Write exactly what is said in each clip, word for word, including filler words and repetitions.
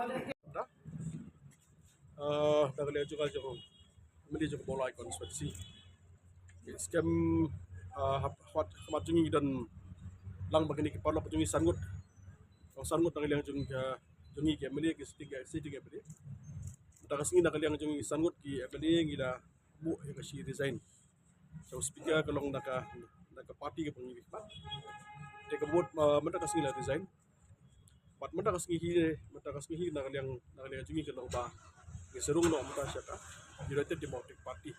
Ah, da ka liang jong ka jong, mynta jong ka Mawlai constituency. Skhem, ah, hap, hap, hap jong ngi don lang ba kine ki paralok jong ngi san ngut. Long san ngut na ka liang jong, ah, jong ngi ki M L A, ki sitting, ki sitting M L A. Mynta ka sngi na ka liang jong ngi san ngut ki M L A ngi la buh ïa ka shi resign. So speaker ka long na ka, na ka party kaba ngi khmat. Te ka mut, ah, mynta ka sngi la resign. Bad mynta ka sngi hi, mynta ka sngi hi na ka liang, na ka liang jong ngi ka long ba ngi sa rung noh mynta sha ka United Democratic Party.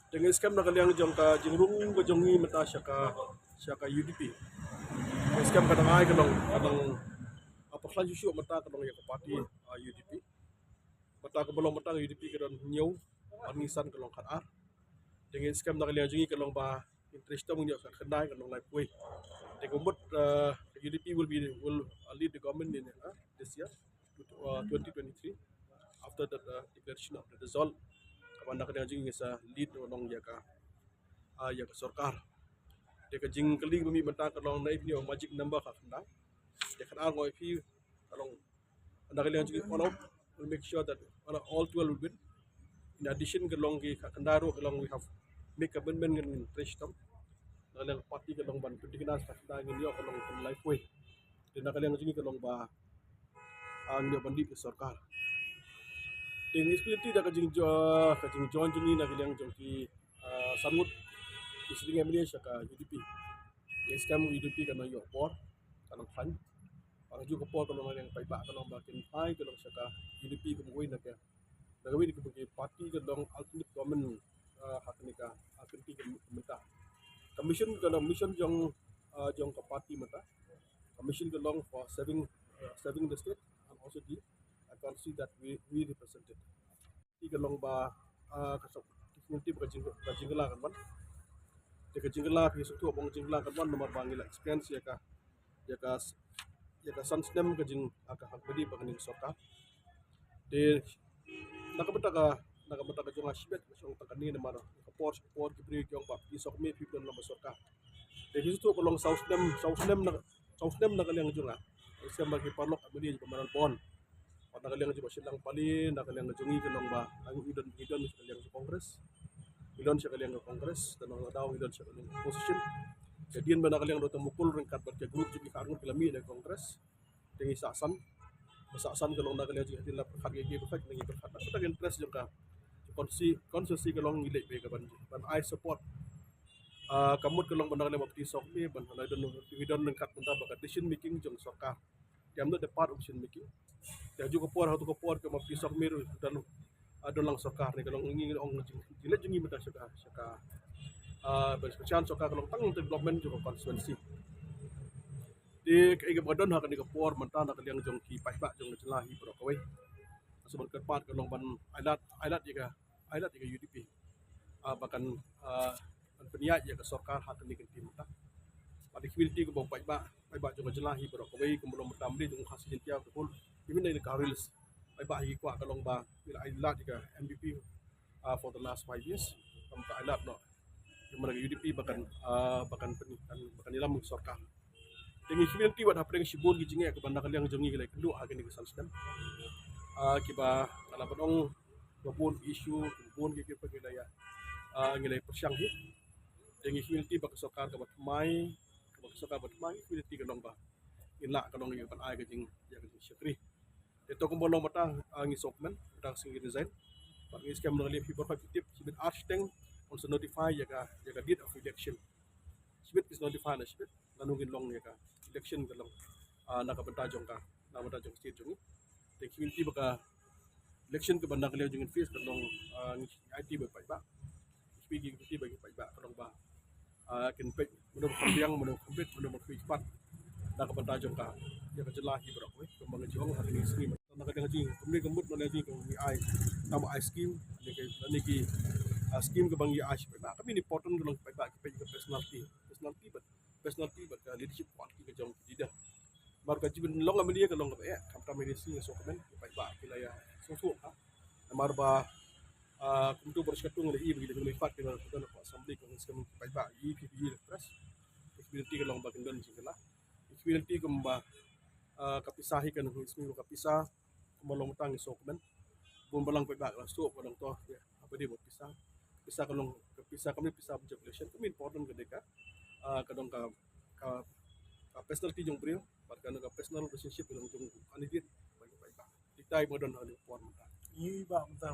Te ngi skhem na ka liang jong ka jingrung ka jong ngi mynta sha ka, sha ka U D P. Ngi skhem ka dang ai ka long, ka long, ah, pyrshang shuh shuh mynta ka long ïa ka party, ah, U D P. Mynta kaba long mynta ka U D P ka don hynñiew, bad ngi san ka long khatar. Te ngi skhem na ka liang jong ngi ka long ba ngi trei shitom ngi ïoh khatkhyndai ka long laiphew. Te ka mut, uh, U D P will be, will, uh, lead the government in, uh, this year, uh, twenty twenty-three, after the, uh, declaration of the result. Kaba na ka liang jong ngi sa lead ka long ïa ka, uh, ïa ka sorkar. Te ka jingkylli ba mih mynta ka long naei phi ïoh magic number khatkhyndai. Te khatar ngo ïoh phi ka long na ka liang jong ngi, all out, we'll make sure that all, all twelve will win. In addition, ka long ki khatkhyndai ruh ka long we have make commitment ngan trei shitom. Na ka liang party ka long ban pynthikna sa khatkhyndai ngin ïoh ka long ka laiphew. Te na ka liang jong ngi ka long ba, ah, ngin ïoh ban lead ka sorkar. Te ngi spliti da ka jingjo-, ka jingjoin jong ngi na ka liang jong ki, ah, san ngut ki sitting M L A sha ka U D P. Ngi skhem U D P kan ïoh por, kan khlaiñ. Bad ha kajuh ka por ka long na ka liang paidbah ka long ba kin phai ka long sha ka U D P kum kawei na ka, na kawei na ki party ka long alternate government, ah, ha kane ka, ha kane ka mynta. Ka mission ka long mission jong, ah, jong ka party mynta. Ka mission ka long for serving, ah, serving the state and also the, I can see that we, we represented. Te ka long ba, ah, ka sop, ka jingtip ka jing, ka jingkylla kan wan. Te ka jingkylla phi sngewthuh ba ka jingkylla kan wan namar ba ngi la experience ïa ka, ïa ka, ïa ka san snem ka jing, ah, ka hap badi ba ka ning sorkar. Te na ka bynta ka, na ka bynta ka jong nga shibit ka shong tang kane namar ka por, ka por ki briew ki ong ba phi sok me phi don lang ba sorkar. Te phi sngewthuh ka long saw snem, saw snem na, saw snem na ka liang jong nga. Snem ba ki paralok ba dei ba madan bon. Bad na ka liang jong ba shitlang pali, na ka liang jong ngi ka long ba, ngi don, ngi don sha ka liang jong Congress. Ngi don sha ka liang jong Congress, te na ka daw ngi don sha ka liang opposition. Ka dien ba na ka liang Doctor Mukul ryngkat bad ka group jong ki khatar ngut ki la mih na Congress. Te ngi sah san. Ba sah san ka long na ka liang jong ngi, hadien la pyrkhat ïa ki, pyrkhat na ngi, pyrkhat na ka interest jong ka constituency, constituency ka long ngi leit bad ka ban, ban ai support. Ah, ka mut ka long ba na ka liang ba phi sok me, ban na don, ngi don ryngkat mynta ba ka decision making jong sorkar. Te I'm not a part of decision making. Te ha kajuh ka por, ha kajuh ka por ka ma phi sok me ruh don, ah, don lang sorkar ne ka long ngi ong jing, jinglet jong ngi mynta sha ka, sha ka, ah, ban sha sorkar ka long tang development jong ka constituency. Te kaei kaba don ha kane ka por mynta na ka liang jong ki paidbah jong ka jylla hi baroh kawei. Sa ban kyrpad ka long ban ailad, ailad ïa ka, ailad ïa ka U D P. Ah, ba kan, ah, ban pynïaid ïa ka sorkar ha kane ka kynti mynta. Bad ïa ka community kaba paidbah, paidbah jong ka jylla hi baroh kawei, kumba long mynta mynta jong ka Khasi Jaiñtia ka bun. Even in the Garo Hills, paidbah hi kwah ka long ba ngi la ailad ïa ka M D P, ah, for the last five years. Kam ka ailad noh. Kumba ka U D P ba kan, ah, ba kan pyn-, kan, ba kan ïalam sorkar. Te ngi community wat hapdeng shibun ki jingeh kaba na ka liang jong ngi ki la ïakynduh ha kine ki san snem. Ah, kiba nga la ban ong ba bun issue, bun ki, kiba ngi la ïa, ah, ngi la ïa pyrshang hi. Te ngi community ba ka sorkar kaba thymmai, kaba ka sorkar ba thymmai, community ka long ba ngin lah ka long ïa ban ai ka jing, ïa ka jingshakri. Te to kumba long mynta, ah, ngi sngewkmen, mynta ka sngi ngi resign. Bad ngi skhem na ka liang phi baroh phi tip, shibit ar shiteng, un sa notify ïa ka, ïa ka date of election. Shibit phi sa notify na shibit, lano ngin long ïa ka election ka long, ah, na ka bynta jong ka, na ka bynta jong ka state jong ngi. Te community ba ka election kaba na ka liang jong ngi face ka long, ah, ngi aiti ba paidbah. Ngi aiti ba paidbah ka long ba, ah, kin peit mano ba kham biang, mano ba kham bit, mano ba kham pat na ka bynta jong ka, ïa ka jylla hi baroh kawei. Kumba nga ju ong ha kine ki sngi, na ka liang jong ngi, kumne ka mut na ka liang jong ngi, ngi ai, ngi ai scheme, ne ki, ne ki, ah, scheme kaba ngi ai sha paidbah. Ka main important ka long paidbah ki peit ka personality, personality bad, personality bad ka leadership quality ka jong ki leader. Namar ka jingpynlong ka media ka long kaba eh, khamtam ha kine ki sngi nga sngewkmen, paidbah ki la ïa sngewthuh ka. Namar ba, ah, kumto baroh shi katto ngi la ïohi ba ki la ïohi pat ki la ïohi pat ki la ïohi pat assembly ka ngi skhem paidbah ïohi phi ïohi press. Community ka long ba kin don jingkylla. Community kumba, ah, ka pisa hi kan ngi skhem ka pisa. Ba long tang i so kmen. Bun balang peit ba la so ka dong to. Ya, apa dia buat pisa. Pisa ka long, ka pisa kami pisa budget election. Kami important ka deka. Ah, ka dong ka, ka, ka personality jong briew. Bad ka dong ka personal relationship jong jong ani dit. Ba ba ba. Kita i modern ani por mata. Ni ba mata.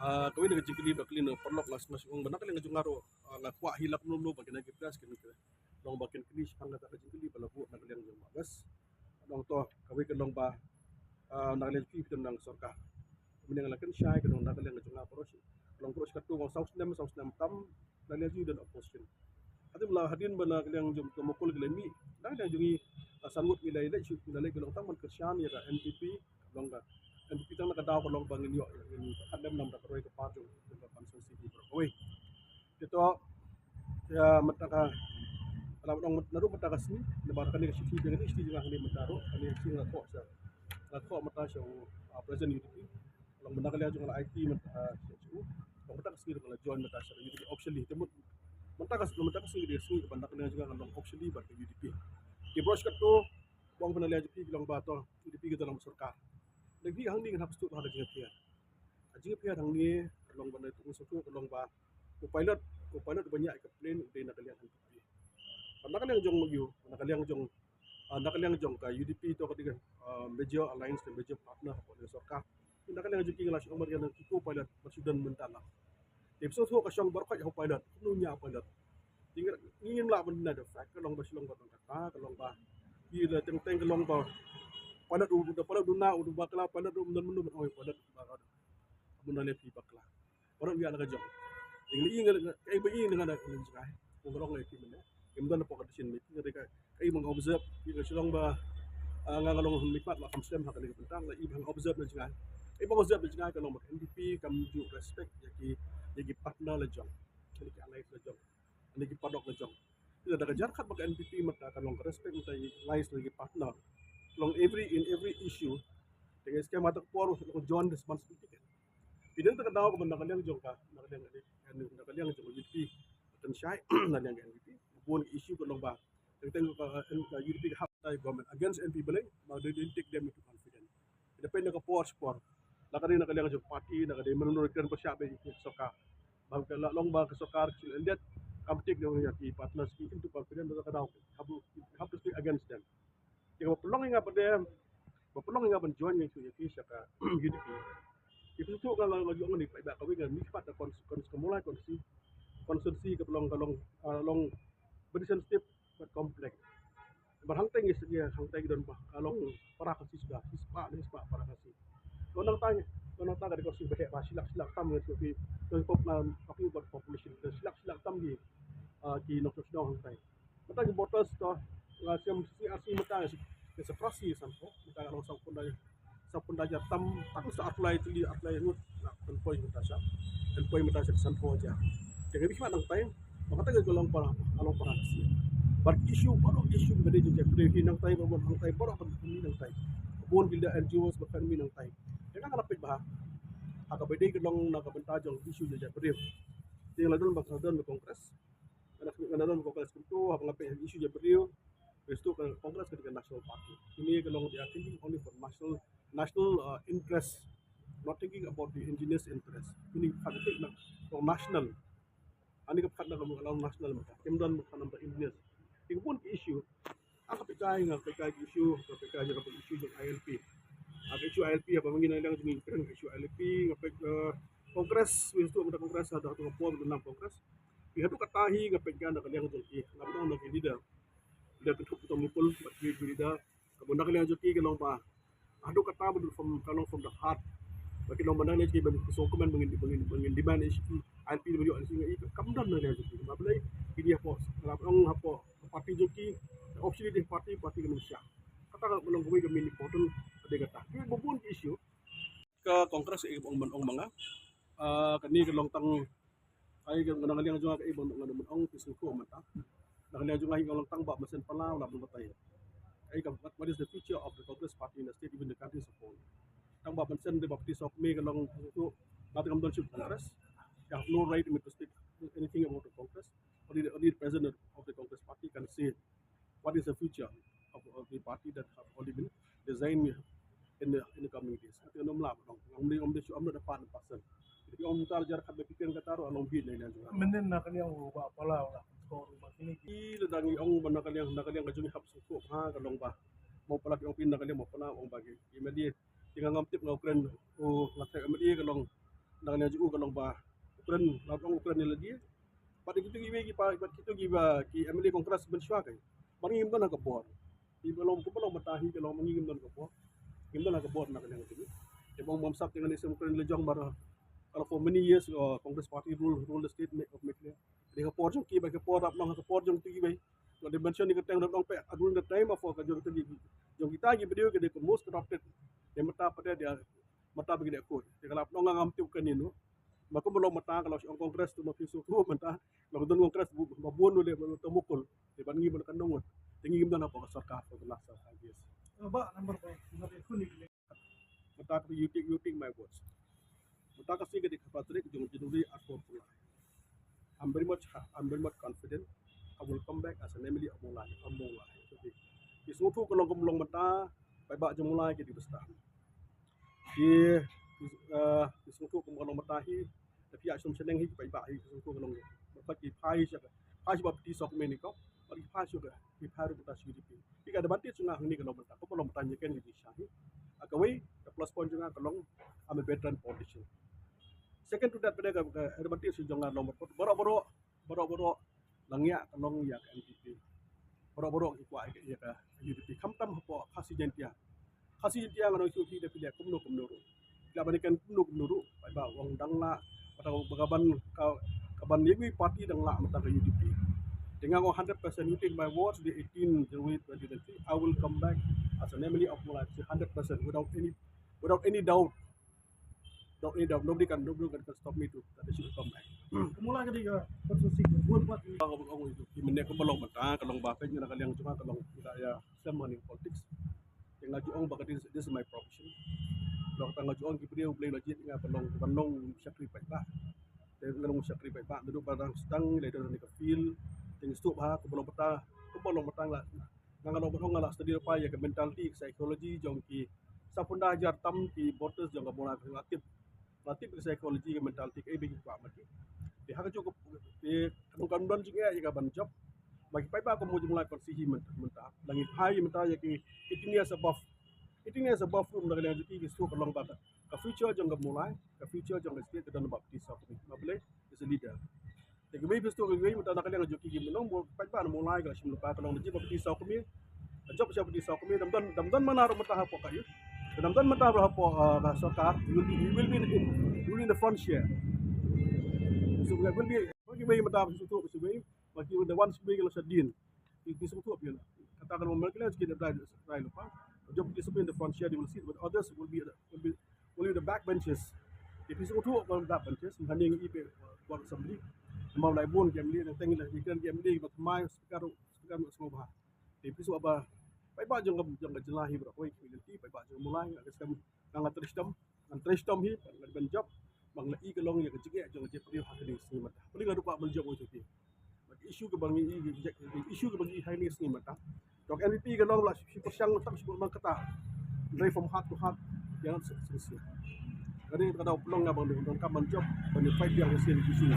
Ah, kawei na ka jingkylli ba kylli na paralok nga sngewbha ong ba na ka liang jong nga ruh, ah, nga kwah hi lak mlum mlum ba kine ki press kine ki long ba kin kylli shaphang kata ka jingkylli ba la buh na ka liang jong Bah West. Long to kawei ka long ba, ah, na ka liang jong phi phi don na ka sorkar. Mynne nga la kynshai ka long na ka liang jong nga baroh shi. Long baroh shi katto nga saw snem saw snem tam na ka liang jong i don opposition. Hadien la hadien ba na ka liang jong ka Mukul ki la mih na ka liang jong i, ah, san ngut ngi la leit shu ngi la leit ka long tang ban kyrshan ïa ka N P P. Long ka N P P tang na ka daw ka long ba ngin ïoh ngin khat lem nam da ka roi ka par jong ka constituency ki baroh kawei. Te to ïa mynta ka la long naduh mynta ka sngi na bar kane ka shithi jong kane shithi jong kane mynta ruh kane shithi nga thoh sa nga thoh mynta sha, ah, president U D P. Long mynta ka liang jong ka la I T mynta, ah, sha U long mynta ka sngi ka la join mynta sha U D P officially te mut mynta ka mynta ka sngi ka sngi ka mynta ka liang jong ka long officially ba ka U D P. Ki baroh shi katto ba ong ba na liang jong phi ki long ba to U D P ki to long sorkar. Lagi hangne ngan hap sdang ha ka jingphiah. Ka jingphiah hangne ka long ba na tu sdang ka long ba u pilot u pilot ba ñiah ka plane u dei na ka liang N P P. Ba na ka liang jong u na ka liang jong, ah, na ka liang jong ka U D P to ka dei ka, ah, major alliance ka major partner hapoh ka sorkar. Na ka liang jong ki nga la shu ong ba ki co-pilot ba shu don mynta la. Te phi sngewthuh ka shong baroh ka pilot, kumno ñiah pilot. Te ngi ngim lah ban deny the fact ka long ba shu long ba don kata ka long ba. Ki la teng teng ka long ba pilot u da pilot u na u da bakla pilot u don mynno ban ong pilot ba ka. Mun da le phi bakla. Baroh ngi ïa la ka jong. Ïa ngi ïa ngi kaei ba ïa ngi nga da ka jong ai. Ko ka long ïa ki mynne. Ngim don hapoh ka decision making ka dei ka kaei ba nga observe ïa ka shu long ba, ah, nga nga long hynmen pat la kam slem ha kane ka bynta la i ba nga observe na jong ai. Kaei ba nga observe na jong ai ka long ba N P P kam ju respect ïa ki ïa ki partner la jong. Ïa ki allies la jong. Ïa ki paralok la jong. Ïa da ka jar khat ba ka N P P mynta ka long ka respect mynta ïa ki allies la ki partner. Long every in every issue. Te ngi skhem ha ta ka por long joint responsibility. Phi don ta ka daw ka ban na ka liang jong ka, na ka liang, na ka liang jong ka U D P. Kan shai na liang ka N P P. Bun issue ka long ba. Teng teng ka, ka U D P ka hap tai government against N P P balei ba they didn't take them into confidence. Ida pen na ka por spor. Na ka dei na ka liang jong party, na ka dei menurut kan ba shah ba ka sorkar. Ba ka la long ba ka sorkar ka sil endet kam take them ïa ki partners ki into confidence na ka daw. Hap, hap to speak against them. Te ba pynlong ïa nga ba dei ba pynlong ïa nga ban join ïa ki ïa ki sha ka U D P. Ïa ki tu ka la la jong ni ba ka wei nga mih pat da kon kon ka Mawlai constituency constituency ka pynlong ka long, ah, long very sensitive but complex. Ba hangtei ngi sdang hangtei ki don ba ka long para ka si sdang si spah ni spah para ka si. Ko nang tang ko nang tang ka dei ko si ba heh ba shilak shilak tam ngi sdang ki ko pop na ka pi ba population shilak shilak tam ki, ah, ki nongshong shnong hangtei. Mynta ki voters to nga shem C R C mynta nga shem separasi sanphew mynta nga long sanphew da sanphew da hajar tam tang sa ar lai tylli ar lai ngut na kan poi mynta sa kan poi mynta sa sanphew hajar. Te ka bishwa nang tai ba kata ka long para ka long para ka si. Bar issue ba long issue ba dei jong ka dei nang tai ba bon nang tai ba long nang tai bun ki da N G Os ba kan mi nang tai. Te ka la peit ba ha ka ba dei ka long na ka bynta jong issue jong ka dei. Te la don ba ka don Congress. Nga na don Congress kumto haba nga peit issue jong briew. Restu ka Congress ka dei ka national party. Kine ka long they are thinking only for national national, uh, interest, not thinking about the indigenous interest. Kine ka dei na long national. Ani ka phat na ka long national mata. Kim don mata number indigenous. Ki bun ki issue. Nga peit kai nga peit kai ki issue, nga peit kai nga peit issue jong I L P. Nga peit issue I L P haba ngi na liang jong ngi kren issue I L P nga peit, uh, Congress, wi tu mata Congress ada tu ka por na Congress. Wi hadu kata hi nga peit kai na ka liang jong ki, nga peit na ki leader. Leader ka thup tu mukul, but wi leader. Ka bun na ka liang jong ki ka long ba hadu kata ba from ka long from the heart. Ba ki long ba na liang jong ki ban so comment ba ngin ba ngin ba ngin demand issue ki I L P ba ïoh issue ngi kam don na liang jong ki. Ba balei ki dia hapoh, ka long hapoh party jong ki, option di party, party ka Malaysia. Kata ka long kawei ka main important ka dei kata. Ki ba bun ki issue. Ka Congress i ong man ong manga. Ah, kane ka long tang ai ka nang liang jong ka i bang nang man ong ki sngewthuh mynta. Nang liang jong ka i long tang ba mynsiem pala la bun batai. Ai ka what, what is the future of the Congress party in the state, even the country as a whole? Tang ba mynsiem de ba party sok me ka long sngewthuh. Ba kam don shu Congress. They have no right to speak anything about the Congress. Only the, only the president of the Congress party can say what is the future of, of the party that have already been designed in the, in the coming days. Ate ngam lah ban ong, ngam dei, ngam dei shu, I'm not a part and parcel. Ki ong mynta jar khat ba ki kren kata ruh, long bit na ïa jong. Mynnin na ka liang u Bah Palau la ko ruh ba kine ki. Ki la dang ong ba na ka liang, na ka liang ka jong i hap sngewthuh ha ka long ba. Mo pala ki ong pin na ka liang mo pala ong ba ki. Ki MLA ki nga ngam tip nga u kren u nga thep MLA ka long. Na ka liang jong u ka long ba u kren, la ong u kren ïa lade. Bad kito kiwei ki pa, bad kito kiba ki MLA Congress ban shuwa kai. Ba ngim don ha ka bor. Ki ba long, ki ba long mynta hi ka long, ngim don ka bor. Ngim don ha ka bor na ka liang jong ki. Te ba ong bam sap te ngan ïa sem kren la jong ba ka long for many years, uh, Congress Party rule, rule the state of Meghalaya. Te ka por jong ki ba ka por rap nong ka por jong ki bai. Ka dimension ni ka teng rap nong pe during the time of ka jong ki, jong kita ki video ki the most corrupted. Te mynta pat de mynta ba ki dei kut. Te ka lap nong ngam tip kane no. Ba kum ba long mynta ka long shu ong Congress tu ma phi shu tu mynta. Ba ka don Congress ba bun le ba ta mukul. Te ban ngi ban ka nong. Te ngi ngim don hapoh ka sorkar for the last five years. Ba number ba number khun ni. Mynta ka you take, you take my words. Mynta ka sngi ka dei ka Patrick jong January arphew arphew lai. I'm very much, I'm very much confident I will come back as an MLA of Mawlai, of Mawlai. Okay. Ki sngewthuh ka long kum long mynta, paidbah jong Mawlai ki dei ba sdang. Ki, uh, ki sngewthuh kum ka long mynta hi, da phi ïa shim shaneng hi, paidbah hi, ki sngewthuh ka long. Mynta ki phai sha, phai sha ba phi sok meni ko, ba ki phai sha, ki phai ruh mynta sha UDP. Ki ka advantage nga hangne ka long mynta, kum ka long mynta ïa ken ki sha hi. A kawei, ka plus point jong nga ka long, I'm a veteran politician. Second to that, pada ka, ka advantage jong nga long baroh, baroh, baroh, baroh la ngiah ka long ïa ka NPP. Baroh baroh ki kwah ïa ka UDP. Khamtam hapoh Khasi Jaiñtia. Khasi Jaiñtia nga ong shu phi da phi leh kumno kumno ruh. Phi lah ban ïa ken kumno kumno ruh. Paidbah ong dang lah. Kata ba ka ban ka, ka ban ïa ki party dang lah mynta ka UDP. Te nga ong hundred percent, you take my words, the eighteen January twenty twenty-three, I will come back as an MLA of Mawlai, hundred percent without any, without any doubt. Nobody can, nobody can stop me to that issue come back. Ka Mawlai ka dei ka constituency ka bun pat. Ba ka ong itu ki mynne ka ba long mynta ka long ba peit na ka liang jong nga ka long kita ïa sem ha politics. Te nga ju ong ba ka this, this is my profession. Long ta nga ju ong ki briew Blei la jied nga ba long, ba long shakri paidbah. Te nga long shakri paidbah, naduh ba dang sdang ïa la don ka field. Te nga sngewthuh ba ka ba long mynta, ka ba long mynta la. Nga, nga long ba ong nga la study pa ïa ka mentality, ka psychology jong ki saphew hajar tam ki voters jong ka Mawlai, nga tip, nga tip ka psychology, ka mentality kaei ba ki kwah ma ki. Te ha kajuh ka, te ka nongkam don jingeh ïa ka ban jop. Ba ki paidbah ka Mawlai constituency mynta, mynta la ngi phai mynta ïa ki eighteen years above. Eighteen years above ruh mynta ka liang jong ki, ki sngewthuh ka long ba ka future jong ka Mawlai, ka future jong ka state ka don ba phi sok ni. Ma Blei is a leader. Te kiwei phi sngewthuh kiwei mynta na ka liang jong ki, ki nong ba paidbah na Mawlai ka shim lypa ka long da jingba phi saw kmie. Ka jop sha phi saw kmie, dam don, dam don mana ruh mynta hapoh ka ïa. Dam don mynta ruh hapoh, uh, ka sorkar, you will be, you will be in the, you will be in the front chair. So we will be, kiwei mynta phi sngewthuh kiwei, ba ki the ones kiwei ki long sha din. Ki, ki sngewthuh phi la. Kata ka long mynta ki la ki dai, dai lypa. Jop ki sngewthuh in the front chair, they will sit, but others will be, will be, will be the back benches. Ki phi sngewthuh ba back benches, hangne ngi i pe buat assembly. Mawlai bun ki MLA, teng la ki kren ki MLA ba thymmai speaker, speaker sngewbha. Te phi sngewbha. Paidbah jong ka, jong ka jylla hi baroh kawei ki lynti, paidbah jong Mawlai, nga ka skhem, nga nga trei shitom, nga trei shitom hi, nga ban jop, ba nga la i ka long ïa ka jingeh jong ka jaitbynriew ha kane ka sngi mynta. Pynlong nga ruh ba ban jop ïa ka. Bad issue kaba ngi i, issue kaba ngi i ha kane ka sngi mynta. Jong NPP ka long la shi pyrshang tang shi bun man kata. Hynrei from heart to heart, ïa nga sngewsih. Kane ka dei ka daw pynlong nga ba nga donkam ban jop, ban fight ïa ka sngi issue.